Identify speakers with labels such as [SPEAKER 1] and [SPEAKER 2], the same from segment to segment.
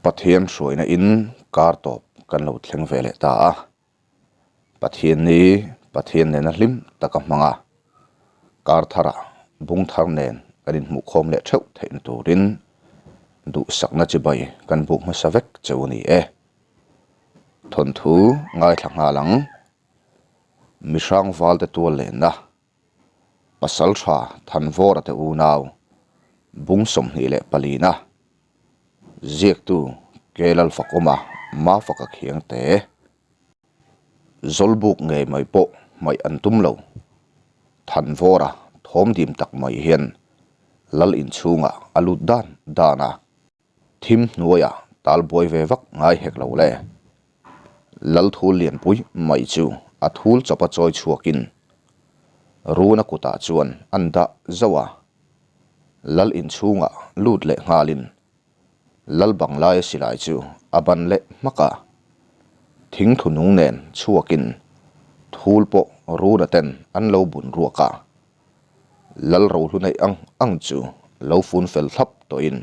[SPEAKER 1] Pathian hruaina in kar tawp kan lo thleng ve leh ta a. Pathian ni Pathian nena hlim taka hmang a, kar tharah bung thar nen kan inhmuhkhawm leh theuh theihna turin duhsakna chibai kan buk hmasa vek cheu a ni e. Thawnthu ngaithla nghal ang. Mihrang valte tual lenna Pasal tha Thanvawra te unau bung 24 na ziaktu Kelalfakawma Mafaka Khiangte Zawlbuk ngei mai pawh hmaih an tum lo. Thanvawra thawm dim tak mai hian lal inchhungah a lut dan dan a. Thim hnuaiah tal buai ve vak ngai hek lo le. Lal thul lianpui mai chu a thul chawpa chawi chhuakin Runa kutah chuan an dah zauh a. Lal inchhungah lut leh nghalin Lal banglaia silai chu a ban leh hmak a. Thingthu nung nen chhuakin thul pawh Runa ten an lo bun ruak a. Lal rohlu neih ang ang chu lo fun fel thlap tawhin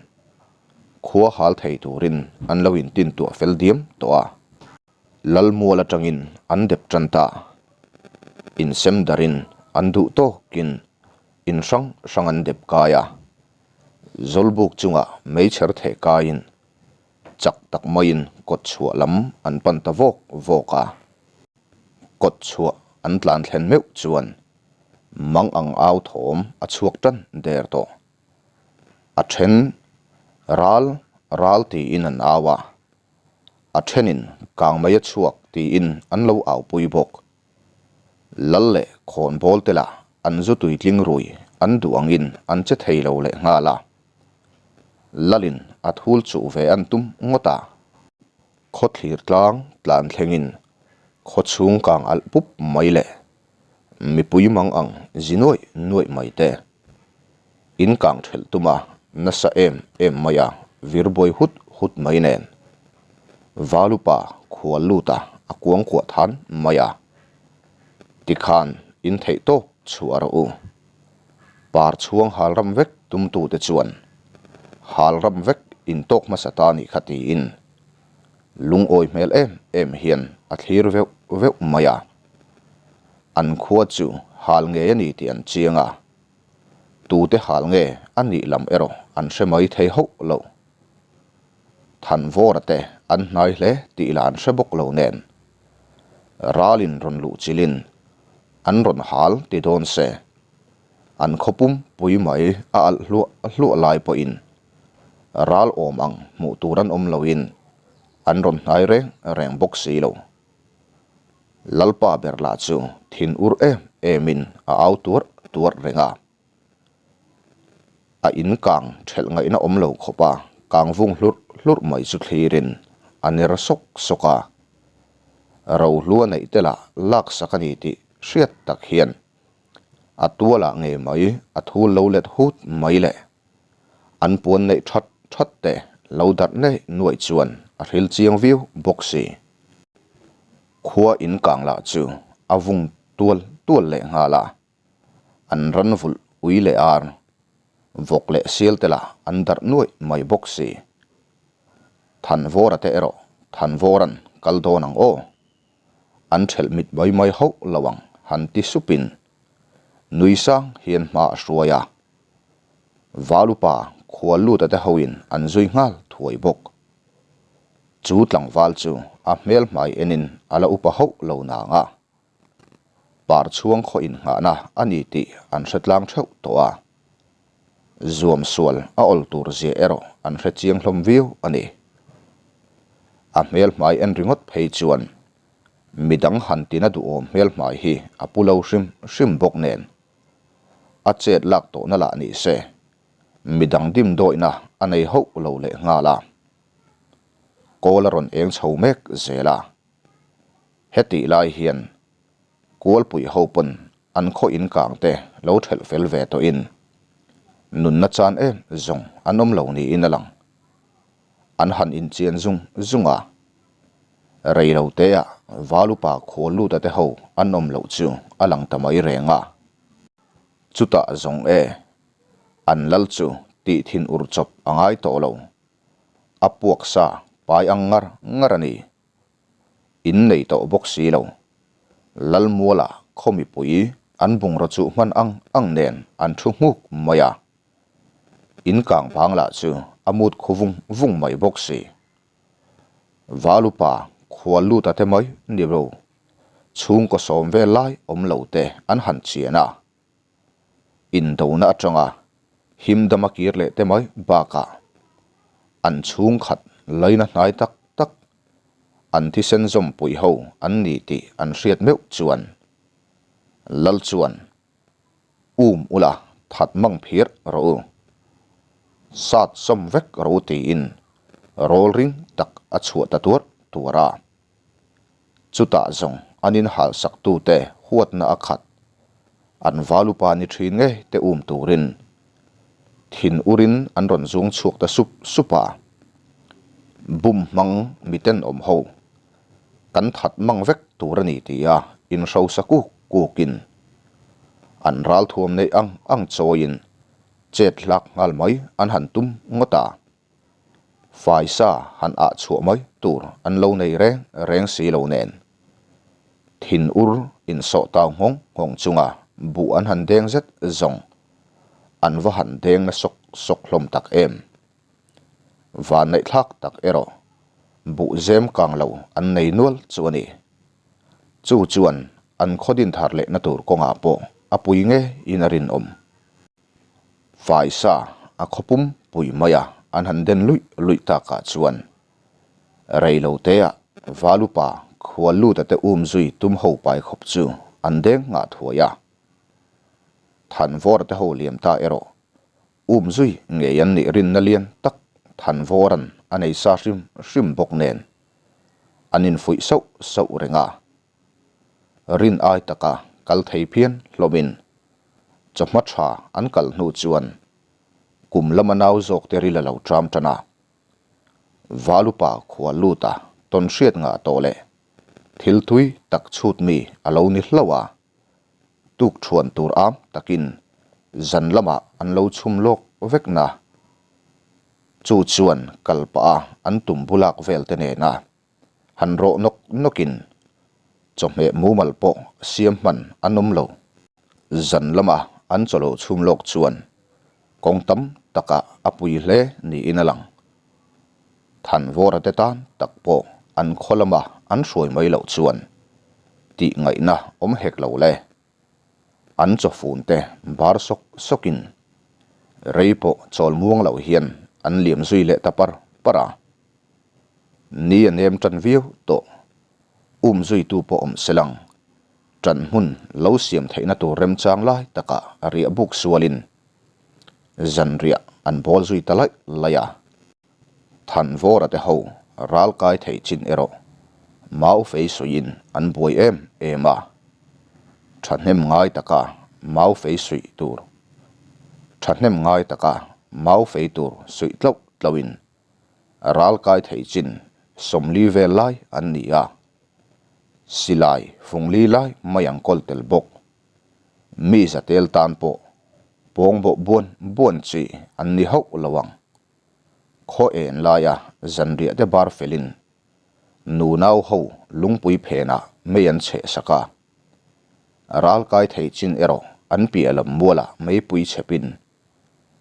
[SPEAKER 1] khua hal thei turin an lo intintuah fel diam tawh a. Lal mual atangin an dep tan ta. Insem darin an duh tawkin in hrang hrang an dep kai a. Zawlbuk chungah meichher theh kaiin chak tak maiin kawtchhuah lam an pan ta vawk vawk a. Kawtchhuah an tlan thlen meuh chuan Mang ang au thawm a chhuak tan der tawh. A then ral ral tiin an au a, a thenin kang mai a chhuak tiin an lo au pui bawk. Lal leh khawnbawl te lah an zu tuitling rui an duh angin an che thei lo leh nghal a. Lalin a thul chuh ve an tum ngawt a. Khawthlir tlang tlan thlengin khawchhung kang alh pup mai leh Mipui mang ang zi nuaih nuaih mai te. In kang thelh tum a, nasa em em mai a, vir buai hut hut mai nen. Valupa khual lut a, a kuang kuah than mai a. Tikhan in theih tawk chhuah rawh u. Par chhuang hal ram vek tumtute chuan hal ram vek in tawk hmasa ta nih kha tiin lungawi hmel em em hian a thlir veuh veuh mai a. An khua chu hal ngei a ni tih an chiang a, tute hal nge a nih lam erawh an hre mai thei hauh lo. Thanvawra te an hnai hle tih lah an hre bawk lo nen, ralin rawn luh chilhin an rawn hal ti dawn se, an khaw pum pui mai a alh hluah hluah lai pawhin ral awm ang hmuh tur an awm loin an rawn hnai reng reng bawk si lo. Lalpa ber lah chu thin ur em emin a au tuarh tuarh reng a. A in kang thelh ngaihna awm lo khawp a, kang vung hlurh hlurh mai chu thlirin a ner sawk sawk a. Rohlua neih te lah laksak a ni tih hriat tak hian a tualah ngei mai a thul lo let hut mai le. An puan neih that that te lo darh nei nuaih chuan a hril chiang viau bawk si. Khua in kang lah chu a vung tual tual leh nghal a, an ran vulh ui leh ar, vawk leh sial te lah an darh nuaih mai bawk si. Thanvawra te erawh Thanvawra'n kal dawn ang aw, an thelh mit mai mai hauh lo ang han ti supin nui sang hian hma a hruai a. Valupa khual luta te hoin an zui nghal thuai bawk. Chu tlangval chu a hmel hmai enin a la upa hauh lo nang a. Par chhuang khaw innghahna a ni tih an hre tlang theuh tawh a. Zuam sual a awl tur zia erawh an hre chiang hlawm viau a ni. A hmel hmai en ringawt phei chuan midang han tina duhawm hmel hmai hi a pu lo hrim hrim bawk nen a chet lak tawhna lah ni se midang dimdawihna a nei hauh lo leh nghal a. Kawl a rawn eng chho mek zel a. Hetih lai hian Kualpui ho pawn an khaw in kang te lo thelh fel ve tawhin nunna chan em zawng an awm lo niin a lang. An han inchian zung zung a, rei lo teah Valupa khual luta te ho an awm loh chu a lang ta mai reng a. Chutah zawng e, an lal chu tih thin ur chawp a ngai tawh lo. A puak sa pai ang ngar ngar a ni. In nei tawh bawk si lo. Lalmuala khaw mipui an bungraw chuh hman ang ang nen an thu nghuk mai a. In kang bang lah chu a mut khu vung vung mai bawk si. Valupa khual lut a te mai ni lo. Chhungkaw sawm vel lai awm lo te an han chian a. Indona atanga him dama kir leh te mai bakah an chhungkhat laina hnai tak tak an thisen zawmpui ho an ni tih an hriat meuh chuan Lal chuan Um ula that mang phir rawh u, sat sawm vek rawh u tiin rawl ring tak a chhuah ta tuar tuar a. Chutah zawng an inhalsaktute huatna a khat. An valupa ni thin nge te um turin thin urin an rawn zung chhuak ta sup sup a. Bum hmang miten awm ho kan that mang vek tur a ni tia inhrosa kuk kukin an ralthuam neih ang ang chawiin chet hlak nghal mai an han tum ngawt a. Faisa han ah chhuah mai tur an lo nei reng reng si lo nen. Thin ur insawh tau nghawng nghawng chunga buh an han deng zet zawng an va han deng na sawk sawk hlawm tak em. Vanneihthlak tak erawh buh zem kang lo an nei nual chu a ni. Chu chuan an khaw din thar lehna tur kawngah pawh a pui ngeiin a rinawm. Faisa a khawpum pui mai a, an han den luih luih takah chuan reiloteah Valupa khualluta te um zui tum ho pai khawp chu an deng ngah thuai a. Thanvawra te ho liam ta erawh um zui ngei an nih rinna lian tak Thanvawra'n a nei sa hrim hrim bawk nen an infuih sauh sauh reng a. Rin ai taka kal thei phian hlawmin chawhma tha an kal hnu chuan kum lama nau zawk te ril a lo tram tan a. Valupa khua lut a tawn hriat ngah tawh leh thil tui tak chhut mi a lo ni hlauh a, tuk thuan tur am takin zan lamah an lo chhum lawk vek na. Chu chuan kal pah a an tum bulak vel te nena Han rawh nawk nawkin chawhmeh mumal pawh siam hman an awm lo. Zan lama an chaw lo chhum lawk chuan kawng tam takah a pui hle niin a lang. Thanvawra te tan tak pawh an khaw lama an hruai mai loh chuan tih ngaihna awm hek lo le. An chawfun te bar sawk sawkin rei pawh chawl muang lo hian an liam zui leh ta par par a. Ni a nem tan viau tawh. Um zuitu pawh awm se lang. Tan hmun lo siam theihna tur remchang lai takah riah buk sualin zanriah an bawl zui ta laih laih a. Thanvawra te ho ral kai thei chin erawh mau fei suihin an buai em em a. Thahnem ngai taka mau fei suih tur Thahnem ngai taka mau fei tur suih tlauh tlauhin Ral kai thei chin 40 vel lai an ni a, silai fungli lai mai ang kawl tel bawk. Mi za tel tan pawh pawng bawh buan buan chi an ni hauh lo ang. Khaw en laia zanriah te bar felin nunau ho lungpui phenah mei an chheh sak a. Ral kai thei chin erawh an piah lam mualah meipui chhepin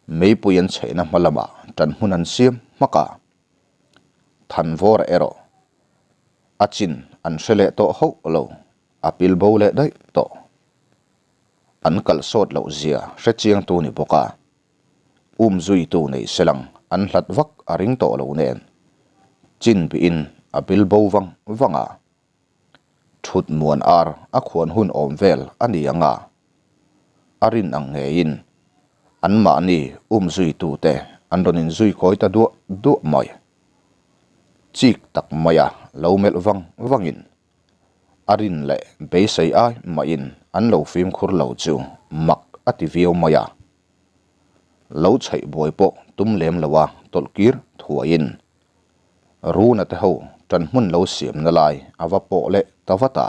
[SPEAKER 1] Meipui an chheihna hma lamah ṭan hmun an siam hmak a, Thanvawra erawh a chin an hre leh tawh hauh lo, a pil bo leh daih tawh. An kalh sawt loh zia hre chiangtu ni bawk a, um zuitu nei selang an hlat vak a ring tawh lo nen, chin bihin a pil bo vang vang a. Thut muan ar a khuan hun awm vel a ni ang a, a rin ang ngeiin anmahni um zuitute an rawn inzui kawi ta duah duah mai. Chik tak maia lo melh vang vangin a rin leh beisei ai mahin an lo fimkhur lo chu mak a ti viau mai a. Lo chheih buai pawh tum lem loa tawlhkir thuaiin Runa te ho ṭan hmun lo siamna lai a va pawh leh ta vat a.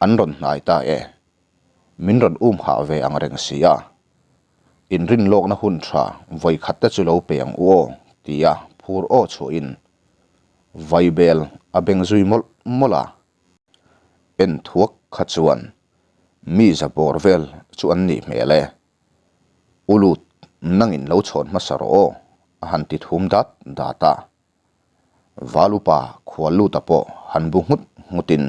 [SPEAKER 1] An rawn hnai ta e. Min rawn um hah ve ang reng si a. Inrin lawkna hun ṭha vawi khat te chu lo pe ang u aw, tia phur aw chhuahin. Vaibel a beng zui mawlh mawlh a. En thuak kha chuan mi za bawr vel chu an nih hmel e. U lut, nangin lo chhawn hmasa rawh aw, a han ti thum dat dat a. Valupa khual luta pawh han bu nghut nghutin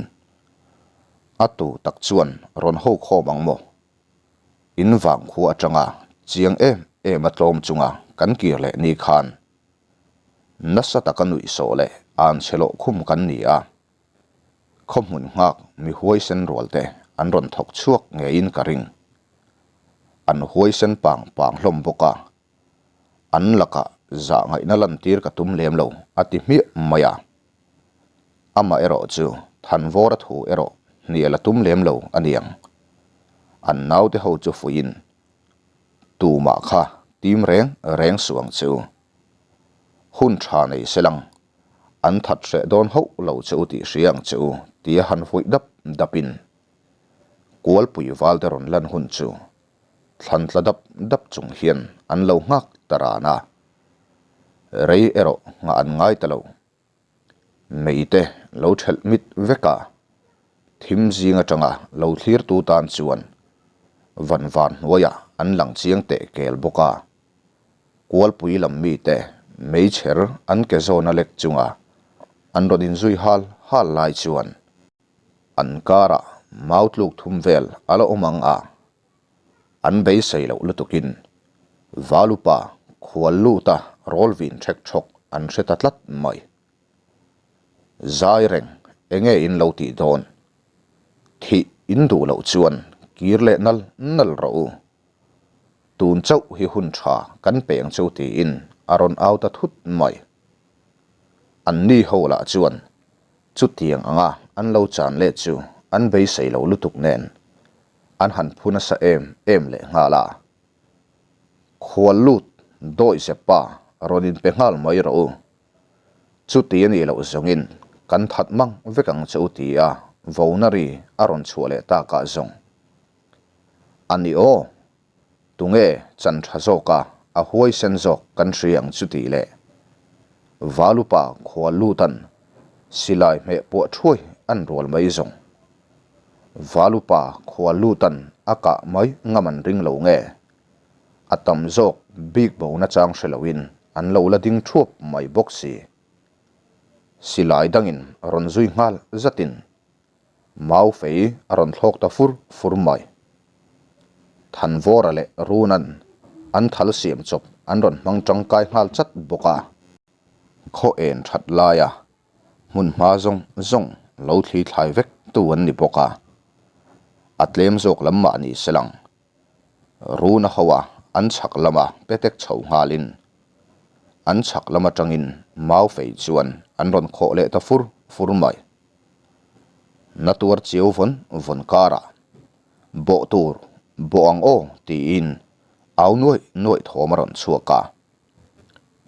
[SPEAKER 1] a tu tak chuan rawn ho khawm ang maw? In vangkhua atanga chiang em em a tlawm chunga kan kir leh ni khan nasa taka nuihsawh leh an chhe lawh khum kan ni a, khaw hmun nghak mi huaisen rual te an rawn thawk chhuak ngeiin ka ring. An huaisen pang pang hlawm bawk a, an lakah zah ngaihna lantir ka tum lem lo a ti hmiah mai a. Amah erawh chu Thanvawra thu erawh hnial a tum lem lo a niang. An naute ho chu fuiin Tumah kha tim reng reng suh ang che u. Hun tha nei se lang, an that hreh dawn hauh lo che u tih hria ang che u tia han fuih dap dapin Kualpui valte rawn lan hun chu thlan tla dap dap chung hian an lo nghak ta ran a. Rei erawh nghah an ngai ta lo. Meite lo thelh mit vek a, thim zing atanga lo thlirtu tan chuan van van hnuaiah an lang chiang teh kel bawk a. Kualpui lam mite meichher an ke zawn a lek chunga an rawn inzui hal hal lai chuan an karah mau tluk thum vel a la awm ang a. An beisei loh lutukin Valupa khual luta rawl vin ṭhek ṭhawk an hre ta tlat mai. Zai reng enge in lo tih dawn? Thih in duh loh chuan kir leh nal nal rawh u. Tun chauh hi hun ṭha kan peng chu tiin a rawn au ta thut mai. Anni ho lah chuan chutiang anga an lo chan leh chu an beisei lo lutuk nen an han phu nasa em em leh nghal a. Khual lut dawi zep pa rawn inpe nghal mai rawh u. Chuti a nih loh zawngin kan that mang vek ang che u tia vona ri a rawn chhuah leh takah zawng a ni aw. Tunge chan tha zawk a, a huaisen zawk kan hria ang chu tih leh Valupa khual lutan silai hmeh puah thuai an rual mai zawng. Valupa khual lutan a kah mai ngam an ring lo nge? A tam zawk bik bo nachang hre loin an lo la ding thuap mai bawk si. Silai dangin rawn zui nghal zatin Mau fei a rawn thlawk ta fur fur mai. Thanvawra leh Runan an thal siam chawp an rawn hmang tangkai nghal chat bawk a. Khaw en that laia hmun hma zawng zawng lo thli thlai vek tu an ni bawk a. A tlem zawk lam mah ni se lang. Runa ho a an chhak lama petek chho nghalin an chhak lam atangin mau fei chuan an rawn khawh leh ta fur fur mai. Na tuar chiau vawn vawn karah bawh tur bawh ang aw tiin au nuaih nuaih thawm a rawn chhuak a.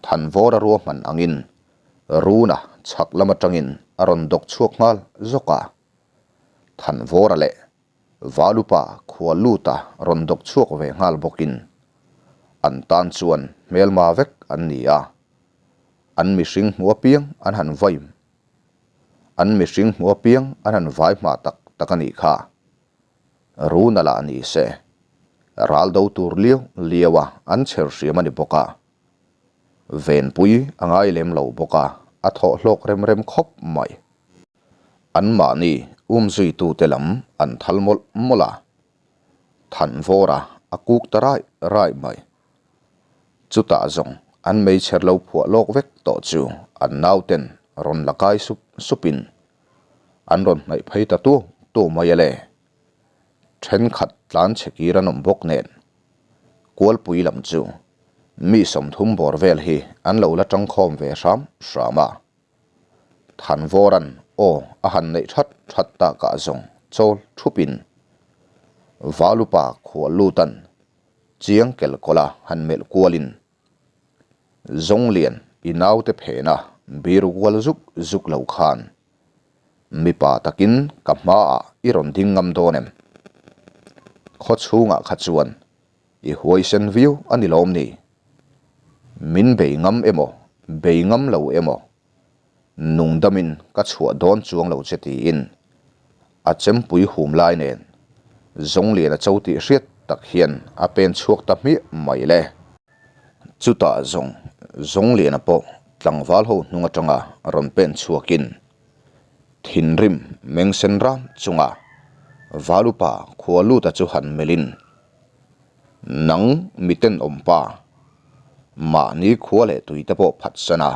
[SPEAKER 1] Thanvawra ruahman angin Runa chhak lam atangin a rawn dawk chhuak nghal zawk a. Thanvawra leh Valupa khual luta rawn dawk chhuak ve nghal bawkin an tan chuan hmelma vek an ni a. An mihring hmu apiang an han vaim An mihring hmu apiang an han vai hma tak tak a nih kha. Runa lah ni se, ral do tur liau liau a an chher hriam a ni bawk a. Venpui a ngai lem lo bawk a, a thawh hlawk rem rem khawp mai. Anmahni umzuitute lam an thal mawlh mawlh a, Thanvawra a kuk ta raih raih mai. Chutah zawng an meichher lo phuah lawk vek tawh chu an nauten rawn la kai sup supin an rawn hnaih phei ta tuau tuau mai a le. Thenkhat tlan chhe kir an awm bawk nen Kualpui lam chu mi 30 bawr vel hi an lo la tangkhawm ve hram hram a. Thanvawran aw a han neih that that takah zawng chawl thupin Valupa khual lutan Chiang kelkawla han melh kualin Zawnglian i naute phena bir kual zuk zuk lo khan mipa takin ka hmaah i rawn ding ngam dawn em? Khaw chhungah kha chuan i huaisen viau a ni lawm ni? Min bei ngam emaw, bei ngam lo emaw? Nungdamin ka chhuah dawn chuang lo che tiin a chempui hum lai nen Zawngliana cho tih hriat tak hian a pen chhuak ta hmiah mai le. Chutah zawng Zawngliana pawh tlangval ho hnung atanga rawn pen chhuakin thinrim meng sen ram chunga Valupa khua luta chu han melhin Nang miten awm pa, mahni khua leh tui te pawh phatsan a,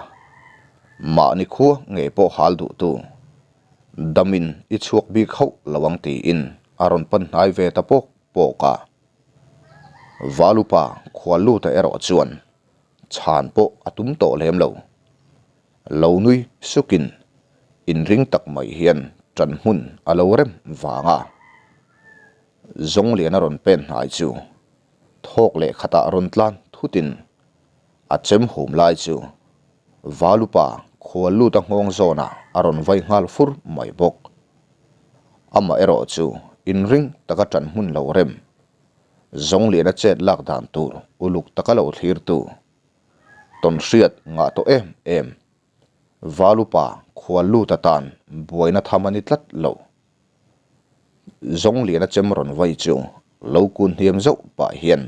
[SPEAKER 1] mahni khua ngei pawh hal duh tu, damin i chhuak bik hauh lo ang tiin a rawn pan hnai ve ta pawk pawk a. Valupa khua luta erawh chuan chhan pawh a tum tawh lem lo. Lo nui sukin inring tak mai hian ṭan hmun a lo rem vang a. Zawngliana rawn pen hnai chu thawk leh khatah rawn tlan thutin a chem hum lai chu Valupa khual lut a nghawng zawnah a rawn vai nghal fur mai bawk. Amah erawh chu inring taka ṭan hmun lo rem Zawngliana chet lak dan tur uluk taka lo thlirtu tawnhriat ngah tawh em em Valupa khual lut atan buaina tham a ni tlat lo. Zawngliana chem rawn vai chu lo kun hniam zauh pah hian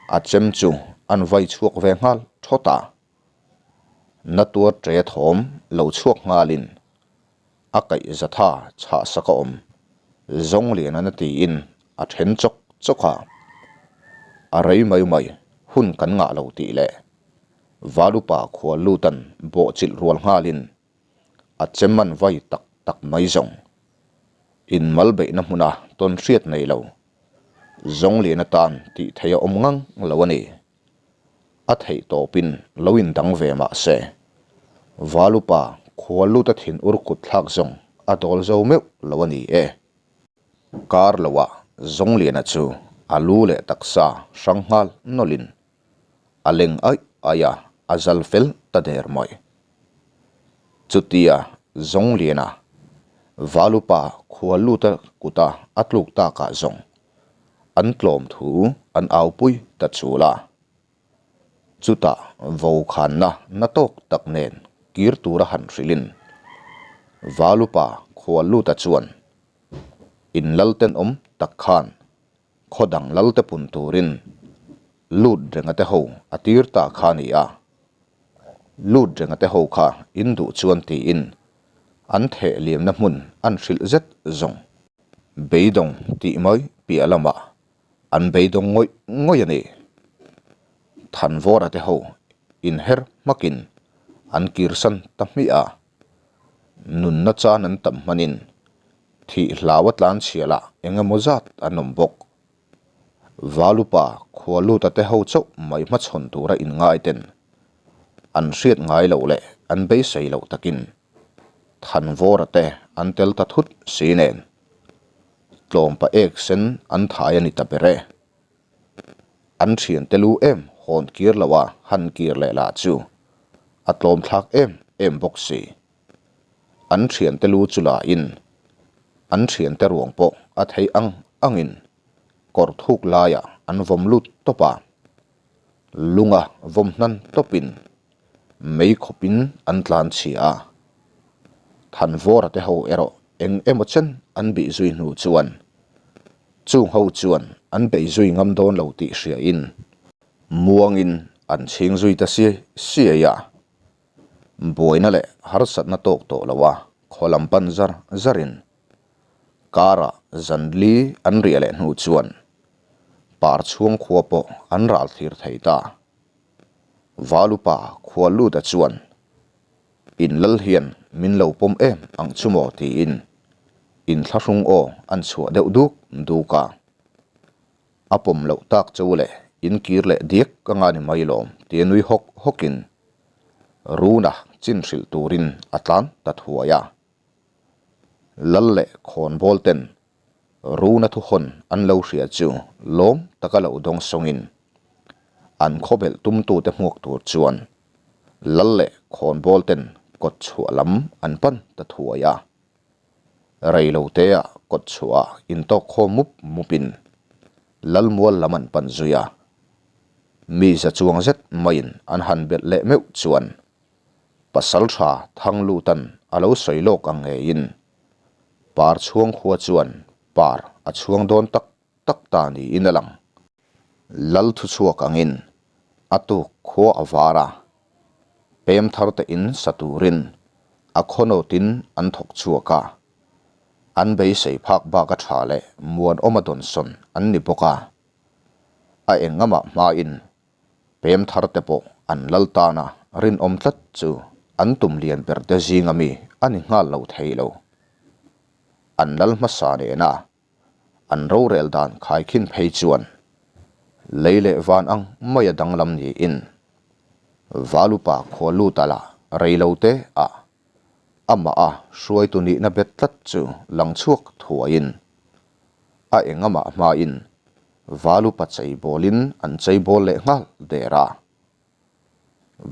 [SPEAKER 1] a chem chu an vai chhuak ve nghal thawt a. Na tuar ṭe thawm lo chhuak nghalin a kaih zatha chhah sak a awm Zawngliana na tiin a then chawk chawk a. A rei mai mai hun kan ngah lo tih leh Valupa khual lutan bawhchilh rual nghalin a chem an vai tak tak mai zawng. In mal beihna hmuna tawn hriat nei lo. Zawng lian atan tih theih a awm ngang lo a ni. A theih tawpin lo in dang ve mah se. Valupa khual lut a thin ur kut thlak zawng a dawl zo meuh lo a ni e. Kar loah Zawngliana chu a lu leh taksa hrang nghal nawlhin a leng aih aih a, a zal fel ta der mai. Chutia Zawngliana Valupa khua luta kuta a tluk takah zawng an tlawm thu an aupui ta chul a. Chutah vokhanna na tawk tak nen kir tura han hrilhin Valupa khua luta chuan in lal tenawm tak khan Khaw dang lal te pun turin lut renga te ho a tir ta kha a ni a. Lut renga te ho kha in duh chuan tiin an theh liamna hmun an hrilh zet zawng. Beidawng tih mai piah lamah an beidawng ngawih ngawih a ni. Thanvawra te ho inher hmakin an kirsan ta hmiah a. Nunna chan an tam hmanin Thih hlau a tlan chhia lah eng emaw zat an awm bawk. Valupa khua luta te ho chauh mai hmachhawn tura inngai ten an hriat ngai loh leh an beisei loh takin Thanvawra te an tel ta thut si nen tlawmpa ek sen an thai a ni ta ber e. An thiante lu em hawn kir loh a han kir leh lah chu a tlawm thlak em em bawk si. An thiante lu chu la in an thiante ruang pawh a theih ang angin kawr thuk laiah an vawm lut tawp a, lunga vawm hnan tawpin mei khawpin an tlan chhia a. Thanvawra te ho erawh eng emaw chen an bih zui hnu chuan chung ho chuan an bei zui ngam dawn lo tih hriain muangin an chhing zui ta siai siai a. Buaina leh harsatna tawk tawh lo a, khaw lam pan zar zarin karah zan li an riah leh hnu chuan par chhuang khua pawh an ral thlir thei ta. Valupa khua luta chuan in lal hian min lo pawm em ang chu maw tiin inthlahrung aw an chhuah deuh duk duk a. A pawm loh tak chu le in kir leh diak ka nga ni mai lawm tia nui hawk hawkin Runa chin hrilh turin a tlan ta thuai a. Lal leh khawnbawl ten Runa thuhawn an lo hria chu lawm taka lo dawng sawngin an khawbelh tumtute hmuak tur chuan Lal leh khawnbawl ten kawt chhuah lam an pan ta thuai a. Reilotea kawt chhuah intawk khawm mup mupin Lalmual lam an pan zui a. Mi za chuang zet maiin an han belh leh meuh chuan. Pasalṭha Thanglutan a lo sawi lawk ang ngeiin Parchhuang khua chuan par a chhuang dawn tak tak ta niin a lang. Lal thuchhuak angin a tuk khua a var a, pem thar te in sa turin a khawnawtin an thawk chhuak a, an beisei phak bak a tha leh muanawma dawnsawn an ni bawk a, a engamah hmain Pem thar te pawh an lal tana rinawm tlat chu an tum lian ber te zinga mi a ni nghal lo thei lo. An lal hmasa nena an rorel dan khaikhin phei chuan lei leh van ang maia danglam niin Valupa khua lut a la rei lo te ah amah a hruaitu nihna bet tlat chu lang chhuak thuaiin a engamah hmain Valupa cheibawlin an cheibawl leh nghal der a.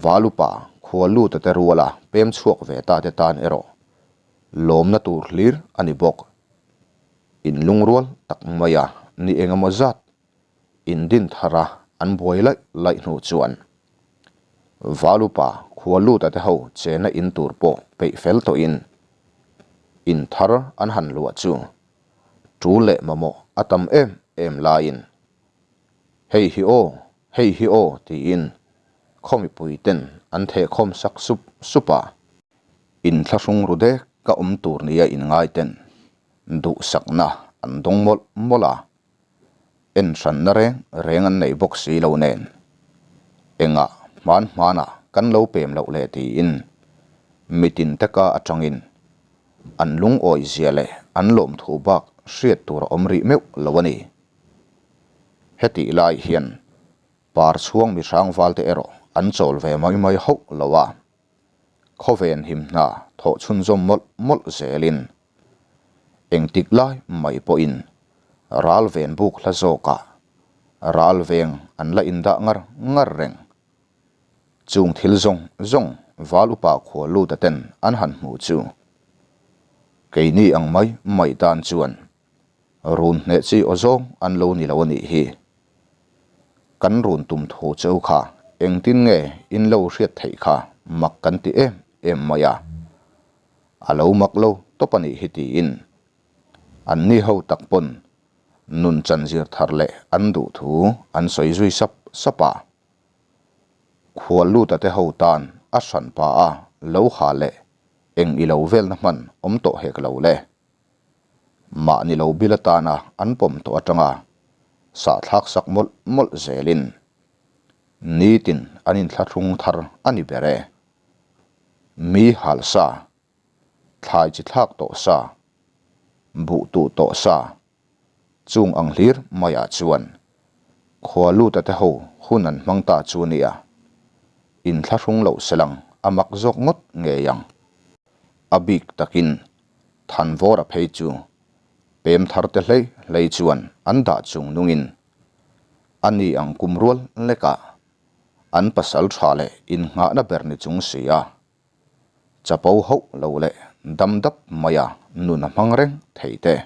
[SPEAKER 1] Valupa khua luta te ruala pem chhuak ve ta te tan erawh lawmna tur hlir a ni bawk. Inlungrual tak maia ni engemaw zat indin thara an buai laih laih hnu chuan Valupa khua luta te ho chena in tur pawh peih fel tawhin in thar an han luah chu Ṭul leh mamawh a tam em em laiin, Hei hi aw, hei hi aw tiin khaw mipuiten an thehkhawm sak sup sup a. Inthlahrung ru dek ka awm tur nia inngaiten duhsakna an dawng mawlh mawlh a, en hranna reng reng an nei bawk si lo nen, engah hman hmanah kan lo pem loh le tiin mitin te ka atangin an lungawi zia leh an lawmthu bak hriat tur a awm rih meuh lo a ni. Hetih lai hian par chhuang mi hrangval te erawh an chawl ve mai mai hauh lo a, khawven him hna thawh chhunzawm mawlh mawlh zelin engtik lai mai pawhin ral ven buk hla zawkah ral veng an la indah ngar ngar reng. Chung thil zawng zawng val upa khua luta ten an han hmuh chu keini ang mai mai tan chuan run hneh chi aw zawng an lo ni lo a nih hi. Kan run tum thu cheu kha engtin nge in lo hriat theih kha mak kan ti em em mai a, a lo mak lo tawp a nih hi tiin an ni ho tak pawn nun chan zir thar leh an duh thu an sawi zui sap sap a. Khual luta te ho tan a hran pa a lo ha leh eng i lo velna hman awm tawh hek lo le. Mahni lo bil atana an pawm tawh atanga sahthlak sak mawlh mawlh zelin nitin an inthlahrung thar a ni ber e. Mi hal sa, thlai chi thlak tawh sa, buh tuh tawh sa, Chung ang hlir maiah chuan khua luta te ho hun an hmang ta chu nia, inthlahrung loh selang a mak zawk ngawt ngei ang. A bik takin Thanvawra phei chu pem thar te hlei hlei chuan an dah chung nungin a ni ang kum rual lekah an pasal tha leh innghahna ber ni chung si a. Chapo hauh lo leh dam dap maia nun a hmang reng thei te.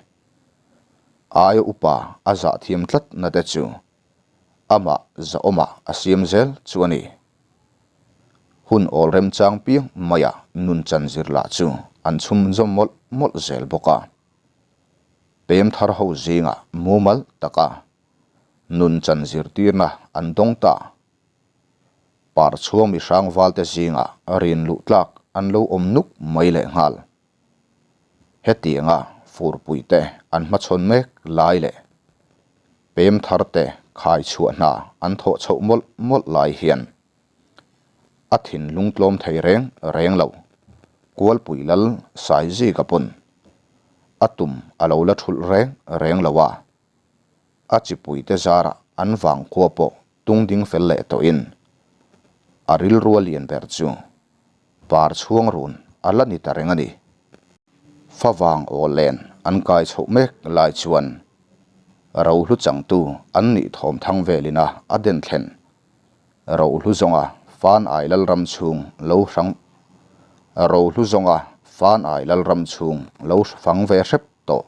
[SPEAKER 1] Aia upa a zah thiam tlat na te chu amah zahawmah a siam zel chu a ni. Hun awl remchang piang maia nun chan zir lah chu an chhum zawm mawlh mawlh zel bawk a. Pem thar ho zingah mumal taka nun chan zirtirna an dawng ta. Parchhuang mi hrangvalte zingah rin luh tlak an lo awm nuk mai leh nghal. Hetianga furpuite an hmachhawn mek lai leh pem tharte khai chhuah hna an thawh chhoh mawlh mawlh lai hian a thinlung tlawm thei reng reng lo. Kualpui lal Saizika pawn a tum a lo la thulh reng reng lo a. A chipuite zarah an vangkhua pawh tung ding fel leh tawhin a rilru a lian ber chu par chhuang run a la ni ta reng a ni. Favang aw len an kai chhoh mek lai chuan rohlu changtu an nih thawm thang velin a a den thlen. Rohlu zawnga fan ai lalram chhung lo hrang Rohlu zawnga fan ai lalram chhung lo fang ve hrep tawh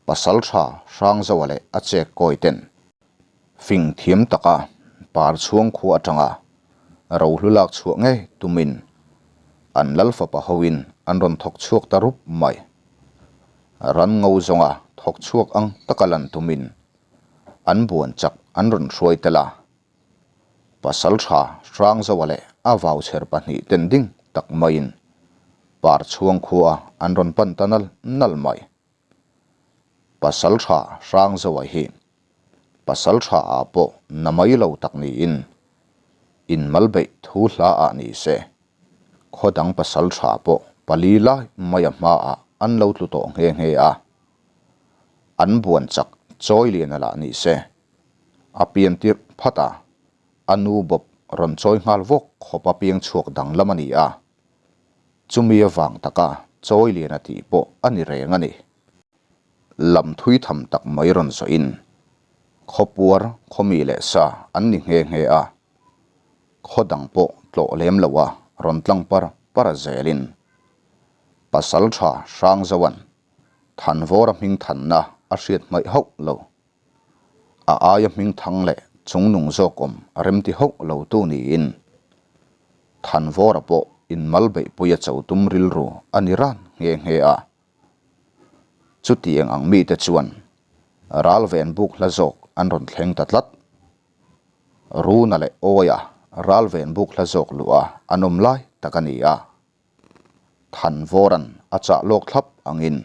[SPEAKER 1] Pasal tha Hrangzoa leh a chek kawi ten fing thiam taka par chhuang khua atanga rohlu lak chhuah ngei tumin. An lal fapa hoin an rawn thawk chhuak ta rup mai. Ran ngo zawnga thawk chhuak ang taka lan tumin an buan chak an rawn hruai tel a. Pasaltha Hrangzoa leh a vauchher pahnihten ding tak maiin Parchhuang khua an rawn pan ta nal nal mai. Pasaltha Hrangzoa hi Pasaltha ah pawh na mai lo tak niin inmal beih thu hla ah ni se, khaw dang Pasaltha pawh pali lai mai a hma ah an lo tlu tawh nghe nghe a. An buan chak chawi lian a lah ni se, a pian tirh phat a, a nu bawp rawn chawi nghal vawk khawp a piang chhuak danglam a ni a. Chumi avang taka chawi lian a tih pawh a ni reng a ni. Lam thui tham tak mai rawn zawhin khawpuar khawmi leh sa an ni nghe nghe a, khaw dang pawh tlawh lem lo a rawn tlang par par zelin Pasal tha Hrangzoa'n Thanvawra hming thanna a hriat hmaih hauh lo. A aia hming thang leh chungnung zawk awm a remti hauh lo tu niin Thanvawra pawh inmal beihpui a cho tum rilru a ni ran nghe nghe a. Chutiang ang mite chuan ral ven buk hla zawk an rawn thleng ta tlat. Runa leh Awia ral ven buk hla zawk luh a an awm lai tak a ni a. Thanvawra'n a chah lawk thlap angin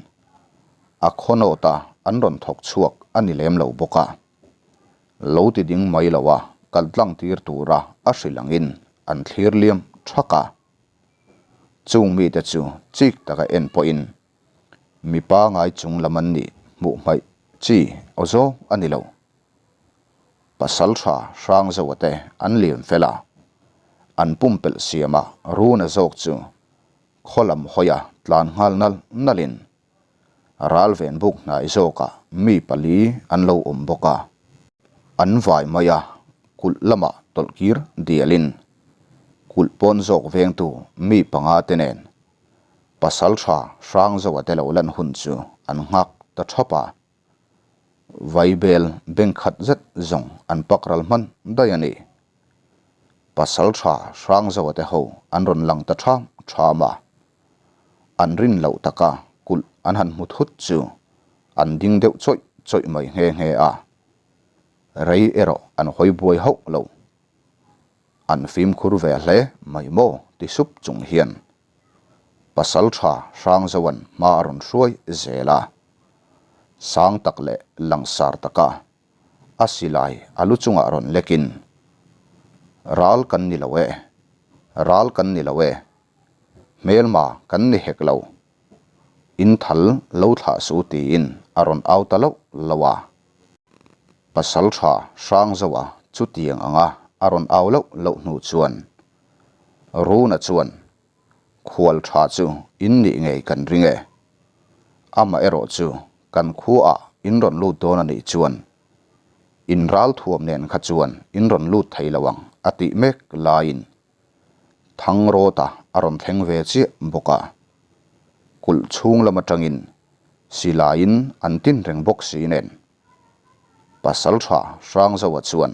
[SPEAKER 1] a khawnawta an rawn thawk chhuak a ni lem lo bawk a. Lo ti ding mai lo a kal tlang tir tura a hrilh angin an thlir liam thak a. Chung mite chu chik taka en pawhin mi pangai chung lam an nih hmuh hmaih chi aw zawng a ni lo. Pasaltha Hrangzoa te an liam fel a, an pumpelh siama Runa zawk chu khaw lam hawia tlan nghal nal nalin ral ven buk hnai zawkah mi pali an lo awm bawk a. An vai mai a, kulh lamah tawlh kir dialin kulh pawn zawk vengtu mi panga te nen Pasaltha Hrangzoa te lo lan hun chu an nghak ta thap a. Vaibel beng khat zet zawng an pak ral hman daih a ni. Pasal tha Hrangzoa te ho an rawn lang ta ṭham ṭham a. An rin loh taka kulh an han hmu thut chu an ding deuh chawih chawih mai nghe nghe a. Rei erawh an hawi buai hauh lo. An fimkhur ve hle mai maw ti sup chung hian Pasal tha Hrangzoa'n hma a rawn hruai zel a. Sang tak leh langsar taka a silai a lu chungah rawn lekin, Ral kan ni lo e, ral kan ni lo e, hmelma kan ni hek lo, in thal lo thlah su tiin a rawn au ta loh loh a. Pasal tha Hrangzoa chutiang anga a rawn au loh loh hnu chuan Runa chuan, Khual tha chu in nih ngei kan ring e. Amah erawh chu kan khuaah in rawn lut dawn a nih chuan in ral thuam nen kha chuan in rawn lut thei lo ang a tih mek laiin Thangrawta a rawn thleng ve chiah bawk a. Kulh chhung lam atangin silaiin an tin reng bawk si nen Pasaltha Hrangzoa chuan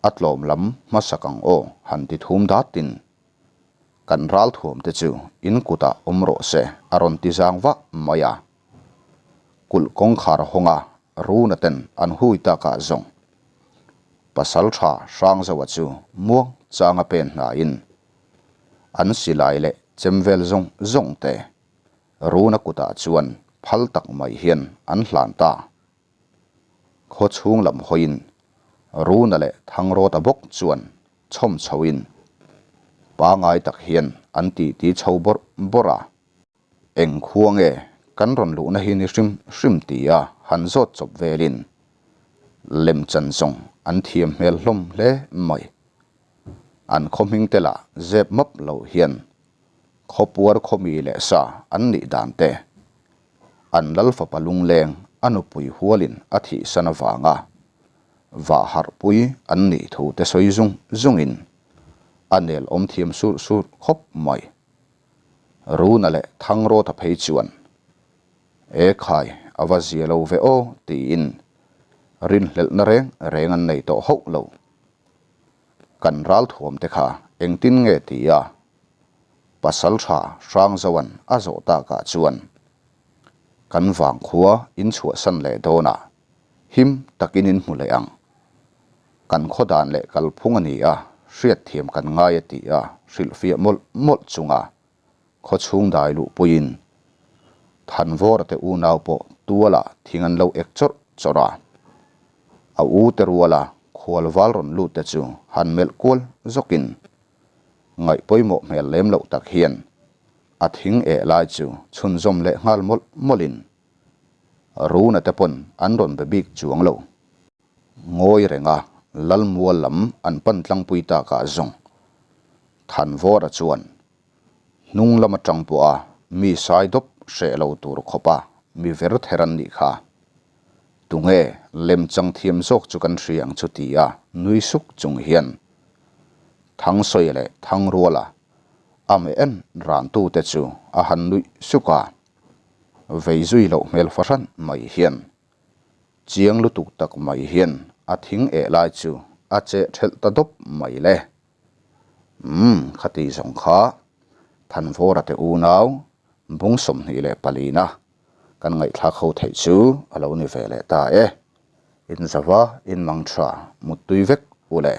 [SPEAKER 1] A tlawm lam hmasak ang aw han ti thum datin kan ralthuam te chu in kutah awm rawh se a rawn ti zang vah mai a. Kulh kawngkhar hawnga Runa ten an hui takah zawng Pasaltha Hrangzoa chu muang changa pen hnaiin an silai leh chem vel zawng zawng te Runa kutah chuan phal tak mai hian an hlan ta. Khaw chhung lam hawiin Runa leh Thangrawta bawk chuan chhawm chhoin pangai tak hian an titi chho bawrh bawrh a. Eng khua nge kan rawn luhna hi ni hrim hrim tia han zawt chawp velin lemchan zawng an thiam hmel hlawm hle mai. An khaw hming te lah zep map lo hian khawpuar khawmi leh sa an nih dan te An lal fapa lungleng a nupui hualin a thihsan avanga vah harhpui an nih thu te sawi zung zungin a nel awm thiam surh surh khawp mai. Runa leh Thangrawta phei chuan, E khai, a va zia lo ve aw tiin rinhlelhna reng reng an nei tawh hauh lo. Kan ralthuam te kha engtin nge ti a? Pasalṭha Hrangzoan a zawh takah chuan kan vangkhua in chhuahsan leh dawnah him takin in hmu leh ang. Kan khaw dan leh kalphung a ni a, hriatthiam kan ngai a ti a, hrilhfiah mawlh mawlh chunga khaw chhung dai luhpuiin Thanvawra te unau pawh tualah thing an lo ek chawrh chawrh a. A u te ruala khual val rawn lut te chu han melh kual zawkin ngaih pawimawh hmel lem loh tak hian a thing eh lai chu chhunzawm leh nghal mawlh mawlhin Runa te pawn an rawn be bik chuang lo. Ngawi renga Lalmual lam an pan tlangpui takah zawng Thanvawra chuan hnung lam atang pawha mi sai dawp hreh lo tur khawpa mi ver ther an nih kha. Tunge lemchang thiam zawk chu kan hria ang chu tia nui suk chung hian Thangsawi leh Thangruala a meh en rantute chu a han nuih suk a, vei zui loh hmel fahran mai hian chiang lutuk tak mai hian a thing eh lai chu a cheh thelh ta dawp mai le. Umm, khati zawng kha Thanvawra te unau bung 24 na kan ngaihthlak ho theih chu a lo ni ve leh ta e. Inzava, inmang tha, muttui vek u le.